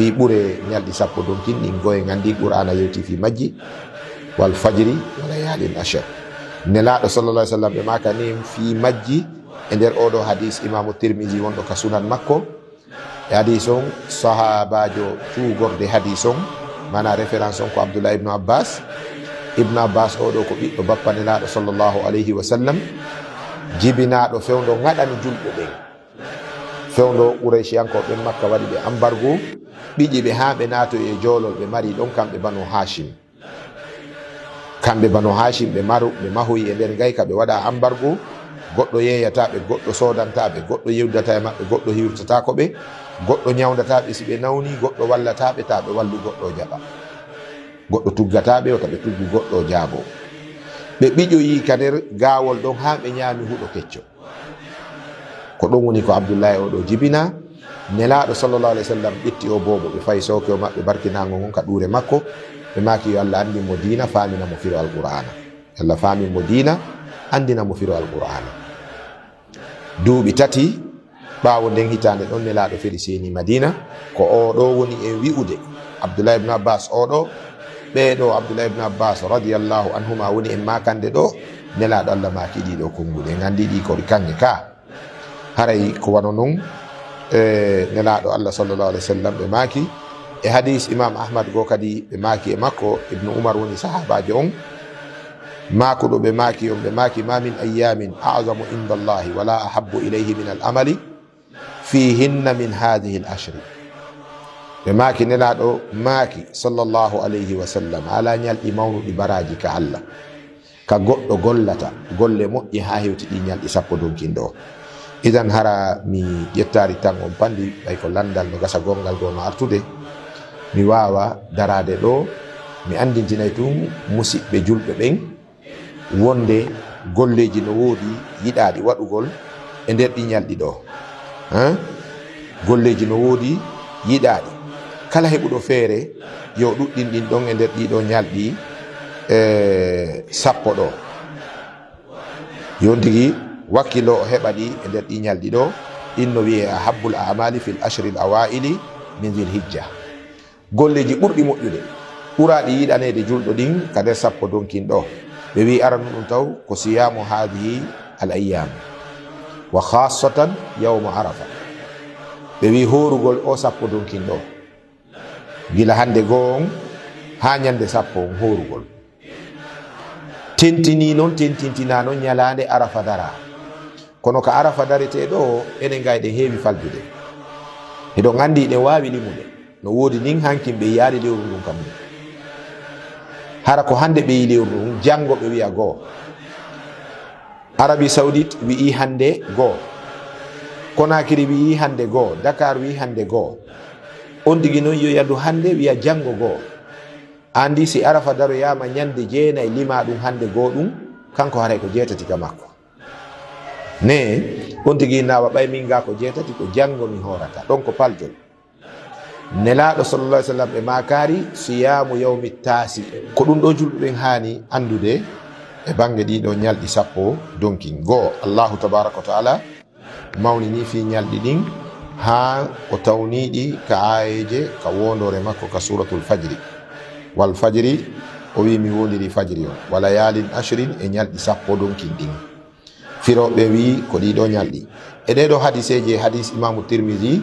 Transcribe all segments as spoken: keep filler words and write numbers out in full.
Fii ɓure ñalɗi sappo donkin ɗin, go en anndi Qur'aana yewti fii majji, wal fajri wa layaalin ashir. Nelaaɗo sallallahu alaihi wasallam ɓe maaka ni fii majji e nder oo ɗoo hadiis Imaamu Tirmizi wonɗo ka Sunan makko. E hadiis on, sahaabaajo tuugorde hadiis on, maanaa référence on ko Abdullah ibnu Abbas. Ibnu Abbas oo ɗoo ko ɓiɗɗo bappa Nelaaɗo sallallahu alaihi wasallam, jibinaaɗo fewndo ngaɗani julɓe ɓen. Fewndo Qurayshiyankooɓe ɓen Makka waɗi ɓe ambargo, ɓiƴi ɓe haa ɓe naatoyi e joolol ɓe mari ɗon, kamɓe Banu Haashim. Kamɓe Banu Haashim ɓe maru, ɓe mahoyi e nder ngayka, ɓe waɗa ambargo, goɗɗo yeeyataa ɓe, goɗɗo soodantaa ɓe, goɗɗo yewdataa e maɓɓe, goɗɗo hiwrtataako ɓe, goɗɗo ñawndataa ɓe si ɓe nawnii, goɗɗo wallataa ɓe, taa ɓe wallu goɗɗo jaɓa. Goɗɗo tuggataa ɓe, wota ɓe tuggu goɗɗo jaaboo. Ɓe ɓiƴoyii ka nder gaawol ɗon haa ɓe ñaami huɗo kecco. Ko ɗum woni ko Abdullahi oo ɗoo jibinaa. Nelaaɗo sallallahu alaihi wasallam ƴetti oo boobo, ɓe fayi sooke o maɓɓe barkinaango ngon ka ɗuure makko. Ɓe maaki yo Allah anndin mo diina, faamina mo firo Alqur'aana. Yo Allah faamin mo diina, anndina mo firo Alqur'aana. Duuɓi tati ɓaawo nden hitaande ɗon, Nelaaɗo feri seenii Madiina. Ko oo ɗoo woni en wi'ude, Abdullahi ibn Abbas oo ɗoo, ɓee ɗoo Abdullahi ibn Abbas radiyallahu anhuma woni en maakande ɗoo, Nelaaɗo Allah maaki ɗii ɗoo konnguɗi. En anndi ɗii ko ɗi kaŋŋe ka. Haray ko wano non, e, Nelaaɗo Allah sallallahu alaihi wasallam ɓe maaki. E hadiis Imaam Ahmad goo kadi ɓe maaki e makko, Ibnu Umar woni sahaabaajo on, maakuɗo ɓe maaki on, ɓe maaki, "Ma min ayyamin a'zamu inda Allahi wala ahabbu ilayhi min al amali fihinna min hadhihi al ashri." Ɓe maaki, Nelaaɗo maaki, sallallahu alayhi wa sallam, alaa ñalɗi mawnuɗi baraaji ka Allah, ka goɗɗo gollata golle moƴƴe haa hewti ɗii ñalɗi sappo donkin ɗoo. Idan hara mi ƴettaali tan on panndi, ɓay ko lanndal no gasa gonngal goo no artude, mi waawa daraade ɗoo, mi anndintinay tun musiɓɓe julɓe ɓen wonde golleeji no woodi yiɗaaɗi waɗugol e nder ɗii ñalɗi ɗoo. Hein? Golleeji no woodi yiɗaaɗi. Kala heɓuɗo feere, yo ɗuɗɗin ɗin ɗon e nder ɗii ɗoo ñalɗi, e, sappo ɗoo. Yo on tigi wakkilo o heɓa ɗi e nder ɗii ñalɗi ɗoo. Ɗin no wi'ee ahabbul a'mali fil ashril awaili min Dhil Hijja. Golleeji ɓurɗi moƴƴude, ɓuraaɗi yiɗaneede julɗo ɗin ka nder sappo donkin ɗoo. Ɓe wi'i aranu ɗum taw ko siyaamu haadihi al ayyam, wa khassatan yawma Arafa. Ɓe wi'i hoorugol oo sappo donkin ɗoo. Gila hannde goo on haa ñannde sappo on hoorugol. Tentinii non, tentintinaa non ñalaande Arafa daraa. Kono ka Arafa daretee ɗoo, enen gay ɗen heewi faljude. Hiɗon anndi hiɗen waawi limude. No woodi nin hankin ɓe yi'aali lewru ndun ka mun. Hara ko hannde ɓe yi'i lewru ndun, janngo ɓe wi'a goo. Arabie Saoudite wi'i hannde goo. Conakry wi'i hannde goo. Dakar wi'i hannde goo. On tigi non yo yadu hannde wi'a janngo goo. Anndi si Arafa daroyaama ñande jeenay limaa ɗun hannde goo ɗun, kanko haray ko jeetati ka makko. Ne, on tigi naawa ɓay min gaa ko jeetati ko janngo mi hoorata. Ɗon ko paljol. Nelaaɗo sallallahu alaihi wasallam ɓe maakaari siyaamu yawmi taasi. Ko ɗum ɗoo julɓe ɓen haani anndude e bannge ɗii ɗoo ñalɗi sappo donkin. Goo, Allahu tabaaraka wa ta'ala mawninii fii ñalɗi ɗin haa o tawnii ɗi ka aayeeje ka woondoore makko ka Suuratul Fajri. Wal fajri, o wi'i, "Mi woondiri fajri on, wa layaalin ashrin, e ñalɗi sappo donkin ɗin." Firooɓe wi'i ko ɗii ɗoo ñalɗi. E ɗee ɗoo hadiseeje, hadis Imaamu Tirmizi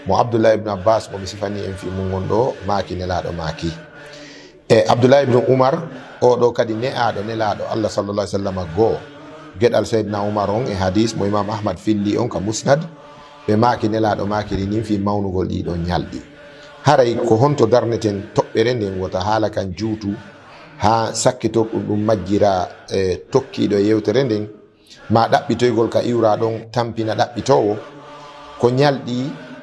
mo Abdullah ibn Abbas mo mi sifanii en fii mun on ɗoo, maaki Nelaaɗo maaki. E Abdullah ibn Umar, oo ɗoo kadi ne'aaɗo Nelaaɗo Allah sallallahu alaihi wasallam goo, geɗal Sayyidina Umar on e hadis mo Imam Ahmad filli on ka Musnad, ɓe maaki Nelaaɗo maakiri nin fii mawnugol ɗii ɗoo ñalɗi. Haray ko honto darneten toɓɓere nden wota haala kan juutu haa sakkitorɗum ɗum majjira, e, tokkiiɗo e yewtere nden, maa ɗaɓɓitoygol ka iwra ɗon tampina ɗaɓɓitoowo, ko ñalɗi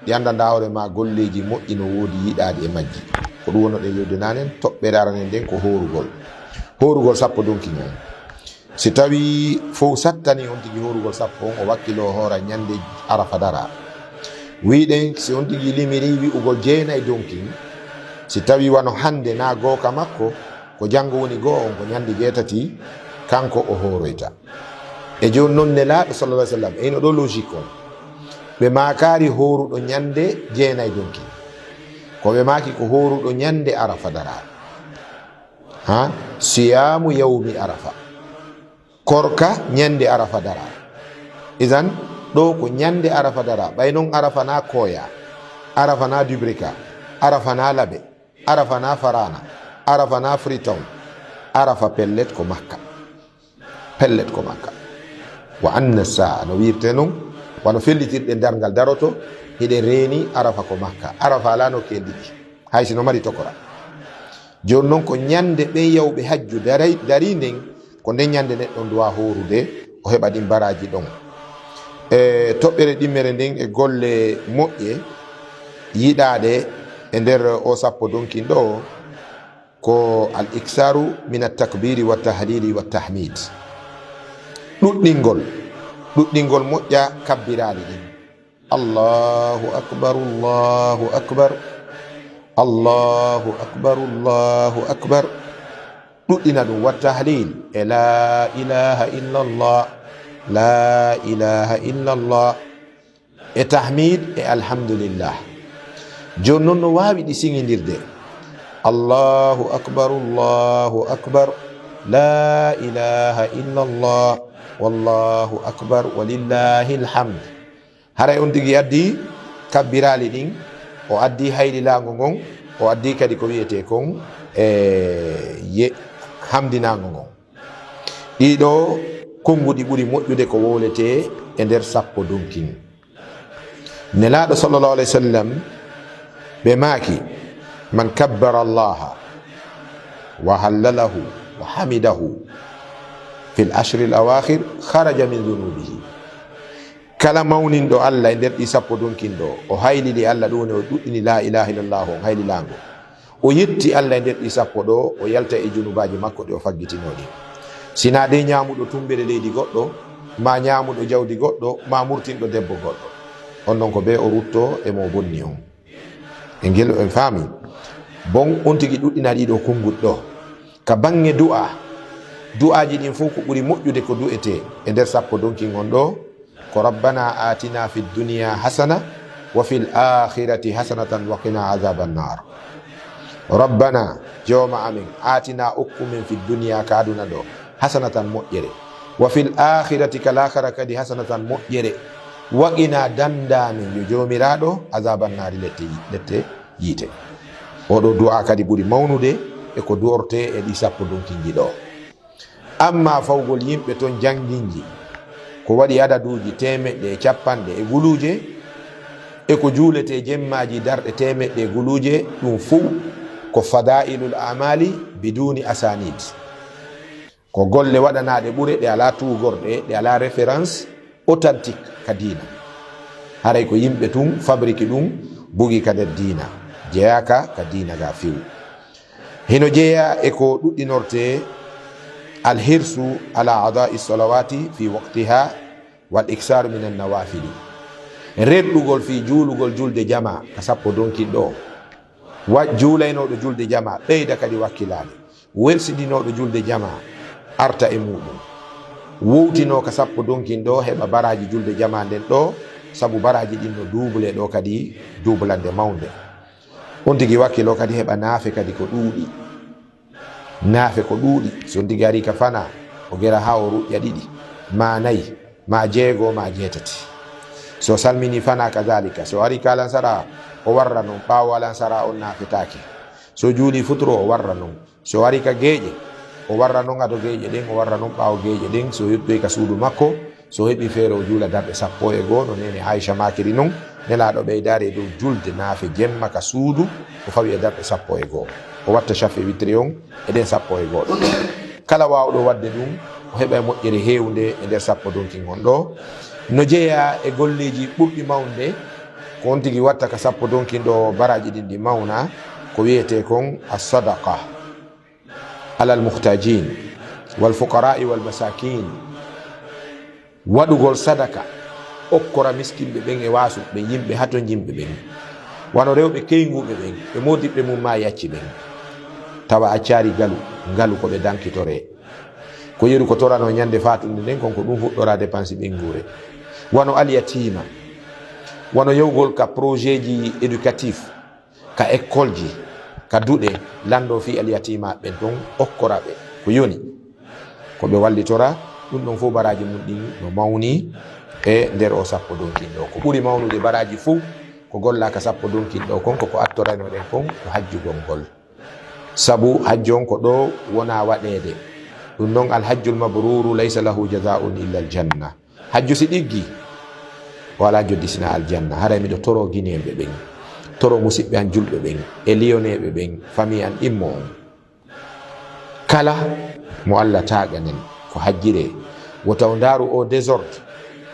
ɗi anndanɗaa hoore maa golleeji moƴƴi no woodi yiɗaaɗi e majji. Ko ɗum wonnoɗen wi'ude naane, toɓɓere arane nden ko hoorugol. Hoorugol sappo donkin on. Si tawii fow sattanii on tigi hoorugol sappo on, o wakkiloo hoora ñande Arafa daraa. Wi'uɗen si on tigi limirii wi'ugol jeenay donkin, si tawii wano hannde naa gooka makko, ko janngo woni goo on, ko ñande jeetati, kanko o hooroyta. E jooni non Nelaaɗo sallallahu alaihi wasallam, e hino ɗoo logique on. Ɓe maakaali hooruɗo ñande jeenay donkin. Ko ɓe maaki ko hooruɗo ñande Arafa dara. Ha? Siyaamu yawmi Arafa. Korka ñande Arafa dara. Idan, ɗo ko ñande Arafa dara. Ɓay non Arafa na Koya, Arafa na Dubrika, Arafa na Labe, Arafa na Farana, Arafa na Freetown, Arafa pellet ko Makka. Pellet ko Makka. Wa anna saa, no wiirte non, wano fellitirɗe darngal daroto, hiɗen reeni Arafa ko Makka. Arafa alaa no keendiɗi, hay si no mari tokora. Jooni non ko ñande ɓen yawɓe hajju daray-, darii nden, ko nden ñande neɗɗo on duwaa hoorude, o heɓa ɗin baraaji ɗon. E toɓɓere ɗimmere nden e golle moƴƴe yiɗaaɗe e nder o sappo donkin ɗo, ko al iksaaru min at-takbiiri wa tahlili wa tahmid. Ɗuɗɗingol, ɗuɗɗingol moƴƴa kabbiraali ɗin. Allahu akbar, Allahu akbar, Allahu akbar, Allahu akbar. Ɗuɗɗina ɗum, wa tahlil, e la ilaha illallah, la ilaha illallah. E tahmid e alhamdulillah. Jooni non no waawi ɗi siŋindirde. Allahu akbar, Allahu akbar, la ilaha illallah, wallahu akbar, walillahil hamd. Haray on tigi addi kabbiraali ɗin, o addi haylilaango ngon, o addi kadi ko wi'etee kon, e, ye-, hamdinaango ngon. Ɗii ɗoo konnguɗi ɓuri moƴƴude ko wowletee e nder sappo donkin. Nelaaɗo sallallahu alayhi wa sallam, ɓe maaki, "Man kabbara Allaha wa hallalahu wa hamidahu fil ashril awaakhir kharaja min dhunubihi." Kala mawninɗo Alla e nder ɗi sappo donkin ɗoo, o haylili Alla, ɗum woni o ɗuɗɗini laa ilaaha illallah on haylilaango. O yetti Alla e nder ɗi sappo ɗoo, o yalta e junubaaji makko ɗi o faggitinoo ɗin. Si naa dee ñaamuɗo tumbere leydi goɗɗo, maa ñaamuɗo jawdi goɗɗo, maa murtinɗo debbo goɗɗo. On non ko bee o ruttoo e mo o bonni on. E ngel en faami. Bon, on tigi ɗuɗɗina ɗii ɗoo konnguɗi ɗoo. Ka baŋŋe du'aa, du'aaji ɗin fow ko ɓuri moƴƴude ko du'etee e nder sappo donkin on ɗoo, ko rabbana atina fid dunya hasana wa fil akhirati hasanatan wa qina adhaban nar. Rabbana, jooma amin, atina okku men fid dunya ka aduna ɗoo, hasanatan moƴƴere, wa fil akhirati ka laakhara kadi hasanatan moƴƴere, wa qina danda men yo joomiraaɗo adhaban nari lette, lette yiite. Oo ɗoo du'aa kadi ɓuri mawnude e ko du'ortee e ɗi sappo donkinji ɗoo. Ammaa fawgol yimɓe ton jannginji ko waɗi adaduuji teemeɗɗe e cappanɗe e guluuje, e ko juuletee jemmaaji darɗe teemeɗɗe e guluuje, ɗum fow ko fadaa'ilul a'maali biduuni asaaniid. Ko golle waɗanaaɗe ɓure, ɗe alaa tuugorɗe, ɗe alaa référence authentique ka diina. Haray ko yimɓe tun fabriki ɗum, bugi ka nder diina, jeyaaka ka diina ga few. Hino jeyaa e ko ɗuɗɗinortee alhirsu ala adaa'i salawaati fi waqtiha wal iksaaru min annawafili. Rerɗugol fii juulugol julde jamaa ka sappo donkin ɗoo. Wa-, juulaynooɗo julde jamaa, ɓeyda kadi wakkilaade. Welsindinooɗo julde jamaa, arta e muuɗum. Wowtinoo ka sappo donkin ɗoo, heɓa baraaji julde jamaa nden ɗoo, sabu baraaji ɗin no duubulee ɗoo kadi duubulande mawnde. On tigi wakkiloo kadi heɓa naafe kadi ko ɗuuɗi. Naafe ko ɗuuɗi. So on tigi arii ka fanaa, o gera haa o ruƴƴa ɗiɗi, maa nayi, maa jeego, maa jeetati. So salminii fanaa kadaalika. So arii ka alansara, o warra non, ɓaawo alansara on naafetaake. So juulii futuro, o warra non. So arii ka geeƴe, o warra non ado geeƴe ɗen, o warra non ɓaawo geeƴe ɗen. So yottoyi ka suudu makko, so heɓii feere, o juula darɗe sappo e goo, no neene Aisha maakiri non. Nelaaɗo ɓeydaari e dow julde naafe jemma ka suudu, o fawi e darɗe sappo e goo. O watta shafe witri on e ɗen sappo e goo ɗon. Kala waawɗo waɗde ɗum, o heɓa e moƴƴere heewnde e nder sappo donkin on ɗoo. No jeyaa e golleeji ɓurɗi mawnde, ko on tigi watta ka sappo donkin ɗoo baraaji ɗin ɗi mawna, ko wi'etee kon as-sadaqa alal muhtajin wal fuqara'i wal masakin. Waɗugol sadaka, okkora miskinɓe ɓen e waasuɓe ɓen, yimɓe hatonjinɓe ɓen, wano rewɓe keynguuɓe ɓen, e moodiɓɓe mum maa yacci ɓen. Tawa accaali galu, ngalu ko ɓe dankitoree. Ko yeru ko toranoo ñande faatunde nden, kon ko ɗum fuɗɗoraa depansi ɓeynguure. Wano al yatiima, wano yewgol ka projetji éducatif, ka ekkolji, ka duɗe, lanndoo fii alyatiimaaɓe ɓen ton, okkora ɓe ko yoni, ko ɓe wallitora. Ɗun ɗon fow baraaji mun ɗin no mawni e nder oo sappo donkin ɗoo. Ko ɓuri mawnude baraaji fow ko gollaa ka sappo donkin ɗoo kon, ko ko attoraynoɗen kon, ko hajjugol ngol. Sabu hajju on ko ɗoo wonaa waɗeede. Ɗun non, alhajjul mabruuru laysa lahu jazaa'un illa aljanna. Hajju si ɗiggii, o alaa joddi si wonaa aljanna. Haray miɗo toroo gineeɓe ɓen, toroo musiɓɓe an julɓe ɓen, e liyoneeɓe ɓen, famii an ɗimmo on. Kala mo Alla taagan en ko hajjiree, wota o ndaaru oo désordre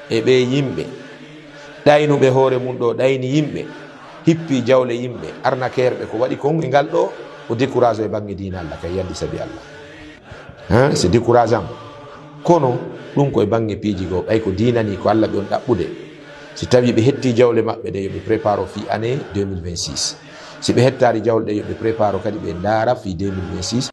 e ɓee yimɓe ɗaynuɓe hoore mun ɗoo, ɗayni yimɓe, hippii jawle yimɓe, arnakeerɓe ko waɗi kon e ngal ɗoo, o décourage e baŋŋe diina Alla kan, yandi sabi Alla. Hein, c'est décourageant. Kono ɗun ko e baŋŋe piiji goo, ɓay ko diina nii, ko Alla ɓe on ɗaɓɓude. Si tawii ɓe hettii jawle maɓɓe ɗen, yo ɓe préparo fii année deux mille vingt-six. Si ɓe hettaali jawle ɗen, yo ɓe préparo kadi, ɓe ndaara fii deux mille vingt-six.